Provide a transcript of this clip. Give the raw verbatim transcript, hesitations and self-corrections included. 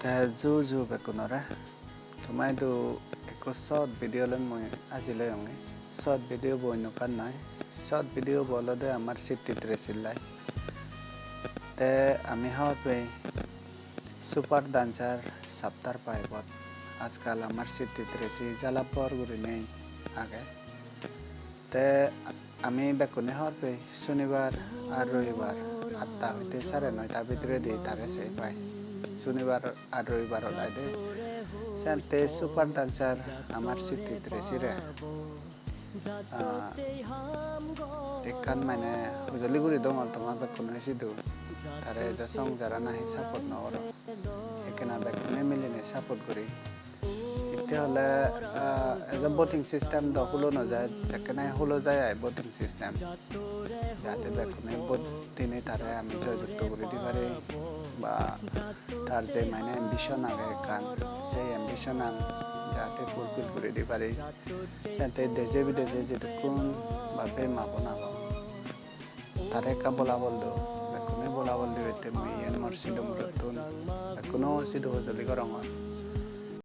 Te ju ju bekkunore, toma idu ekko short video loi mui ajil oyonge. Short video bo onno ekkan noi, short video bo olode amar Siddhi Tracy lai. Te ami hobor pei Super Dancer Chapter five ot ajkal amar Siddhi Tracy jala bor gurinei age. Te ami bekkune hobor pei sunibar ar robibar atta hoite sare noita bidiredi tare sei pai. Sunibar ar robibar olai de. Sente Super Dancer amar Siddhi Tracy re, ah, ekkan mane hojoli guri dongor toma bekkune sidu. Tare ejo song jara nahi support no goron. Ekkena bekkune milinei support guri. Itte ole, ah, ejo voting system do hulo no jai, jekkene hulo jai ai voting system. Jate bekkune vote dinei tare ami joyjukto guri di pari, ba tar je mane ambition age ekkan, sei ambition an jate fulfill guri di pari. Jate deje bideje jedukkun babe ma bon agon, tare ekka bolabol do, bekkune bolabol dibatte mui iyen mor sidu murottun bekkuno sidu hojoli gorongor.